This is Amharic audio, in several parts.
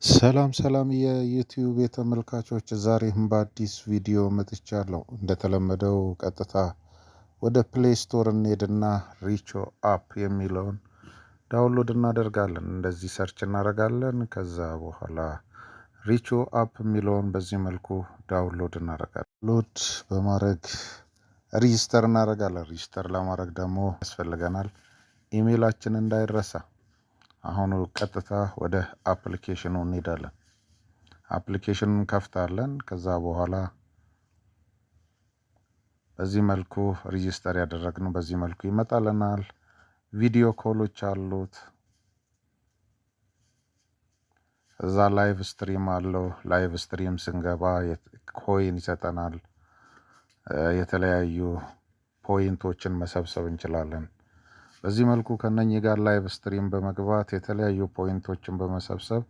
ሰላም ሰላም የዩቲዩብ ተመልካቾች፣ ዛሬም በአዲስ ቪዲዮ መጥቻለሁ። እንደተለመደው ቀጥታ ወደ Play Store እንሄድና ሪቾ app የሚለውን download እናደርጋለን። እንደዚህ search እናደርጋለን። ከዛ በኋላ ሪቾ app የሚለውን በዚህ መልኩ download እናደርጋለን። Load በማድረግ register እናደርጋለን። Register ለማድረግ ደግሞ ያስፈልገናል ኢሜይላችን እንዳይረሳ። አሁን ቀጥታ ወደ application ኑ እንሄዳለን። Application ኑን ከፍታለን። ከዛ በኋላ በዚህ መልኩ register ያደረግነው በዚህ መልኩ ይመጣልናል። Video call ኦች አሉት። እዛ live stream አለው። Live stream ስንገባ coin ይሰጠናል። የተለያዩ point ኦችን መሰብሰብ እንችላለን። በዚህ መልኩ ከነኚህ ጋር live stream በመግባት የተለያዩ point ኦችን በመሰብሰብ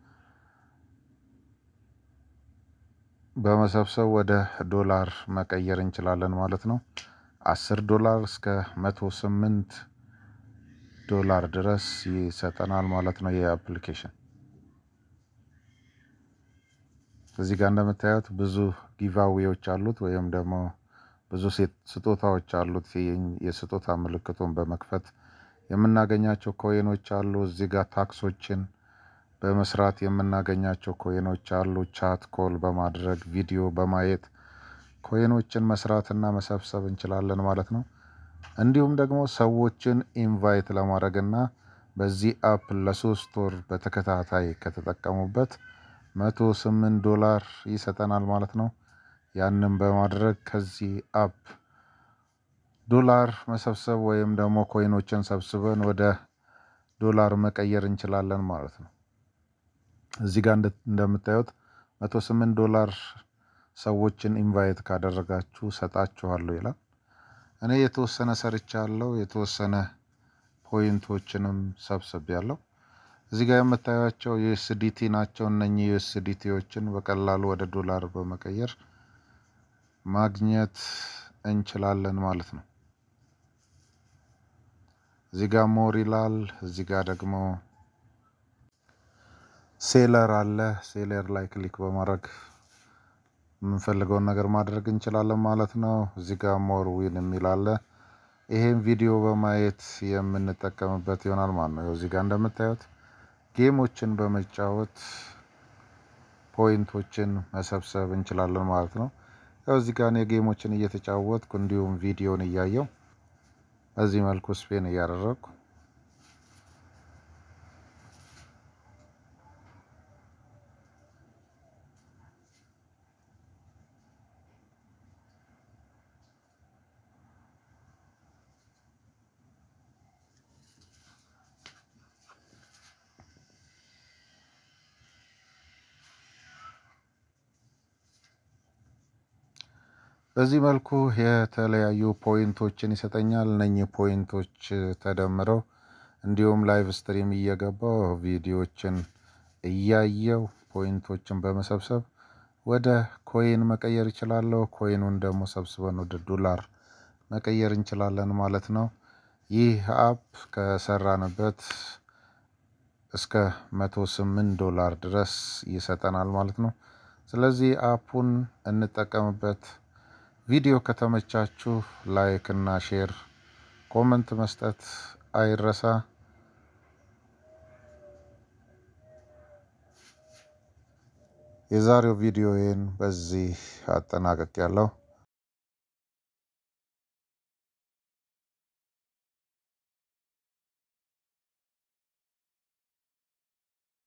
ወደ ዶላር መቀየር እንችላለን ማለት ነው። 10 ዶላር እስከ 108 ዶላር ድረስ ይሰጠናል ማለት ነው ይህ application። እዚህ ጋር እንደምታዩት ብዙ giveaway ዎች አሉት ወይም ደግሞ ብዙ ስጦታዎች አሉት። የስጦታ ምልክቱን በመክፈት የምናገኛቸው coin ኦች አሉ። እዚህ ጋር task ኦችን በመስራት የምናገኛቸው coin ኦች አሉ። Chat call በማድረግ፣ ቪዲዮ በማየት coin ኦችን መስራትና መሰብሰብ እንችላለን ማለት ነው። እንዲሁም ደግሞ ሰዎችን invite ለማድረግና በዚህ app ለ3 ወር በተከታታይ ከተጠቀሙበት 108 ዶላር ይሰጠናል ማለት ነው። ያንን በማድረግ ከዚህ app ዶላር መሰብሰብ ወይም ደግሞ coin ኦችን ሰብስበን ወደ ዶላር መቀየር እንችላለን ማለት ነው። እዚህ ጋር እንደምታዩት 108 ዶላር ሰዎችን invite ካደረጋችሁ ሰጣችኋለሁ ይላል። እኔ የተወሰነ ሰርቻለሁ፣ የተወሰነ point ኦችንም ሰብስቤያለሁ። እዚህ ጋር የምታዩቸው USDT ናቸው። እነኚህ USDT ዎችን በቀላሉ ወደ ዶላር በመቀየር ማግኘት እንችላለን ማለት ነው። እዚህ ጋር more ይላል። እዚህ ጋር ደግሞ seller አለ። Seller ላይ click በማድረግ የምንፈልገውን ነገር ማድረግ እንችላለን ማለት ነው። እዚህ ጋር more win የሚል አለ። ይሄን ቪዲዮ በማየት የምንጠቀምበት ይሆናል ማለት ነው። እዚህ ጋር እንደምታዩት game ኦችን በመጫወት point ኦችን መሰብሰብ እንችላለን ማለት ነው። ያው እዚህ ጋር እኔ game ኦችን እየተጫወትኩ እንዲሁም ቪዲዮን እያየው በዚህ መልኩ spin እያደረግኩ በዚህ መልኩ የተለያዩ point ኦችን ይሰጠኛል። እነኚህ point ኦች ተደምረው እንዲሁም live stream እየገባው ቪዲዮዎችን እያየው point ኦችን በመሰብሰብ ወደ coin መቀየር እችላለሁ። Coin ኑን ደግሞ ሰብስበን ወደ ዶላር መቀየር እንችላለን ማለት ነው። ይህ app ከሰራንበት እስከ 108 ዶላር ድረስ ይሰጠናል ማለት ነው። ስለዚህ app ኡን እንጠቀምበት። ቪዲዮ ከተመቻችሁ like እና share፣ comment መስጠት አይረሳ። የዛሬው ቪዲዮዬን በዚህ አጠናቅቄያለሁ።